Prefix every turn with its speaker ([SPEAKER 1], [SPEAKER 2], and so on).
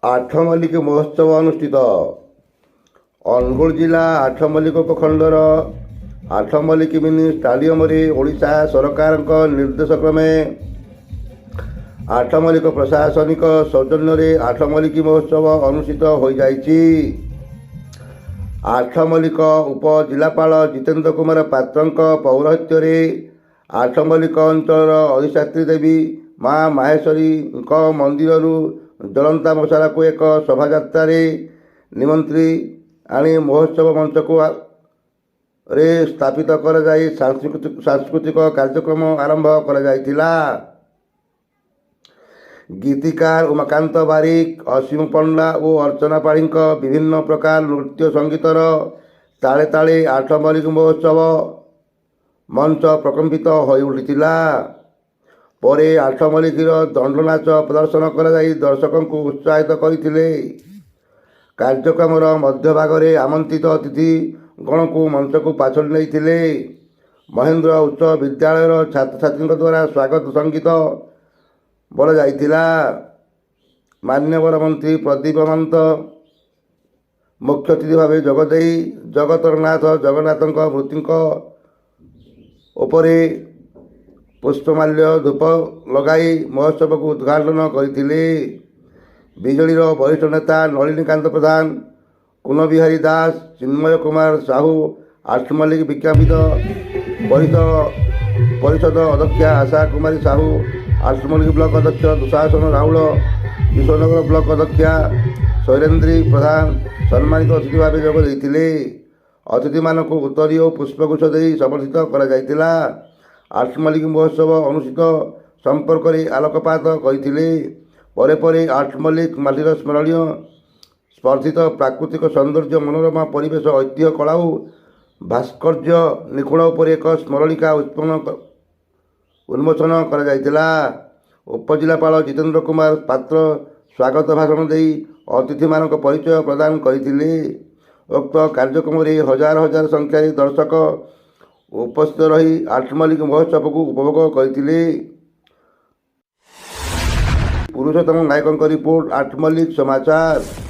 [SPEAKER 1] ଆଠମଲ୍ଲିକ ମହୋତ୍ସବ ଅନୁଷ୍ଠିତ। ଅନୁଗୁଳ ଜିଲ୍ଲା ଆଠମଲ୍ଲିକ ଉପଖଣ୍ଡର ଆଠମଲ୍ଲିକ ମିନି ଷ୍ଟାଡିୟମରେ ଓଡ଼ିଶା ସରକାରଙ୍କ ନିର୍ଦ୍ଦେଶ କ୍ରମେ ଆଠମଲ୍ଲିକ ପ୍ରଶାସନିକ ସୌଜନ୍ୟରେ ଆଠମଲ୍ଲିକ ମହୋତ୍ସବ ଅନୁଷ୍ଠିତ ହୋଇଯାଇଛି। ଆଠମଲ୍ଲିକ ଉପଜିଲ୍ଲାପାଳ ଜିତେନ୍ଦ୍ର କୁମାର ପାତ୍ରଙ୍କ ପୌରୋହିତ୍ୟରେ ଆଠମଲ୍ଲିକ ଅଞ୍ଚଳର ଅଧିଷ୍ଠାତ୍ରୀ ଦେବୀ ମା ମାହେଶ୍ୱରୀଙ୍କ ମନ୍ଦିରରୁ ଜଳନ୍ତା ମଶାଲକୁ ଏକ ଶୋଭାଯାତ୍ରାରେ ନିମନ୍ତ୍ରୀ ଆଣି ମହୋତ୍ସବ ମଞ୍ଚକୁ ରେ ସ୍ଥାପିତ କରାଯାଇ ସାଂସ୍କୃତିକ କାର୍ଯ୍ୟକ୍ରମ ଆରମ୍ଭ କରାଯାଇଥିଲା। ଗୀତିକାର ଉମାକାନ୍ତ ବାରିକ, ଅସୀମ ପଣ୍ଡା ଓ ଅର୍ଚ୍ଚନା ପାଢ଼ୀଙ୍କ ବିଭିନ୍ନ ପ୍ରକାର ନୃତ୍ୟ ସଙ୍ଗୀତର ତାଳେ ତାଳେ ଆଠମଲ୍ଲିକ ମହୋତ୍ସବ ମଞ୍ଚ ପ୍ରକମ୍ପିତ ହୋଇଉଠିଥିଲା। ପରେ ଆଠମଲ୍ଲିକର ଦଣ୍ଡନାଚ ପ୍ରଦର୍ଶନ କରାଯାଇ ଦର୍ଶକଙ୍କୁ ଉତ୍ସାହିତ କରିଥିଲେ। କାର୍ଯ୍ୟକ୍ରମର ମଧ୍ୟଭାଗରେ ଆମନ୍ତ୍ରିତ ଅତିଥି ଗଣଙ୍କୁ ମଞ୍ଚକୁ ପାଛୋଟି ନେଇଥିଲେ। ମହେନ୍ଦ୍ର ଉଚ୍ଚ ବିଦ୍ୟାଳୟର ଛାତ୍ରଛାତ୍ରୀଙ୍କ ଦ୍ୱାରା ସ୍ୱାଗତ ସଙ୍ଗୀତ ବୋଲାଯାଇଥିଲା। ମାନ୍ୟବର ମନ୍ତ୍ରୀ ପ୍ରଦୀପ ଅମନ୍ତ ମୁଖ୍ୟ ଅତିଥି ଭାବେ ଯୋଗଦେଇ ଜଗତର ନାଥ ଜଗନ୍ନାଥଙ୍କ ମୂର୍ତ୍ତିଙ୍କ ଉପରେ ପୁଷ୍ପମାଲ୍ୟ, ଧୂପ ଲଗାଇ ମହୋତ୍ସବକୁ ଉଦ୍ଘାଟନ କରିଥିଲେ। ବିଜେଡ଼ିର ବରିଷ୍ଠ ନେତା ନଳିନୀକାନ୍ତ ପ୍ରଧାନ, କୁନବିହାରୀ ଦାସ, ଚିନ୍ମୟ କୁମାର ସାହୁ, ଆଠମଲ୍ଲିକ ବିଜ୍ଞାପିତ ପରିଷଦ ଅଧ୍ୟକ୍ଷା ଆଶା କୁମାରୀ ସାହୁ, ଆଠମଲ୍ଲିକ ବ୍ଲକ ଅଧ୍ୟକ୍ଷ ଦୁଃଶାସନ ରାଉଳ, କିଶୋରନଗର ବ୍ଲକ ଅଧ୍ୟକ୍ଷା ଶୈରେନ୍ଦ୍ରୀ ପ୍ରଧାନ ସମ୍ମାନିତ ଅତିଥି ଭାବେ ଯୋଗ ଦେଇଥିଲେ। ଅତିଥିମାନଙ୍କୁ ଉତ୍ତରୀୟ ଓ ପୁଷ୍ପଗୁଚ୍ଛ ଦେଇ ସମ୍ବର୍ଦ୍ଧିତ କରାଯାଇଥିଲା। ଆଠମଲ୍ଲିକ ମହୋତ୍ସବ ଅନୁଷ୍ଠିତ ସମ୍ପର୍କରେ ଆଲୋକପାତ କରିଥିଲେ। ପରେ ପରେ ଆଠମଲ୍ଲିକ ମାଟିର ସ୍ମରଣୀୟ ସ୍ପର୍ଦ୍ଧିତ ପ୍ରାକୃତିକ ସୌନ୍ଦର୍ଯ୍ୟ, ମନୋରମା ପରିବେଶ, ଐତିହ୍ୟ, କଳା ଓ ଭାସ୍କର୍ଯ୍ୟ ନିଖୁଣ ଉପରେ ଏକ ସ୍ମରଣିକା ଉନ୍ମୋଚନ କରାଯାଇଥିଲା। ଉପଜିଲ୍ଲାପାଳ ଜିତେନ୍ଦ୍ର କୁମାର ପାତ୍ର ସ୍ୱାଗତ ଭାଷଣ ଦେଇ ଅତିଥିମାନଙ୍କ ପରିଚୟ ପ୍ରଦାନ କରିଥିଲେ। ଉକ୍ତ କାର୍ଯ୍ୟକ୍ରମରେ ହଜାର ହଜାର ସଂଖ୍ୟାରେ ଦର୍ଶକ ଉପସ୍ଥିତ ରହି ଆଠମଲ୍ଲିକ ମହୋତ୍ସବକୁ ଉପଭୋଗ କରିଥିଲେ। ପୁରୁଷୋତ୍ତମ ନାୟକଙ୍କ ରିପୋର୍ଟ, ଆଠମଲ୍ଲିକ ସମାଚାର।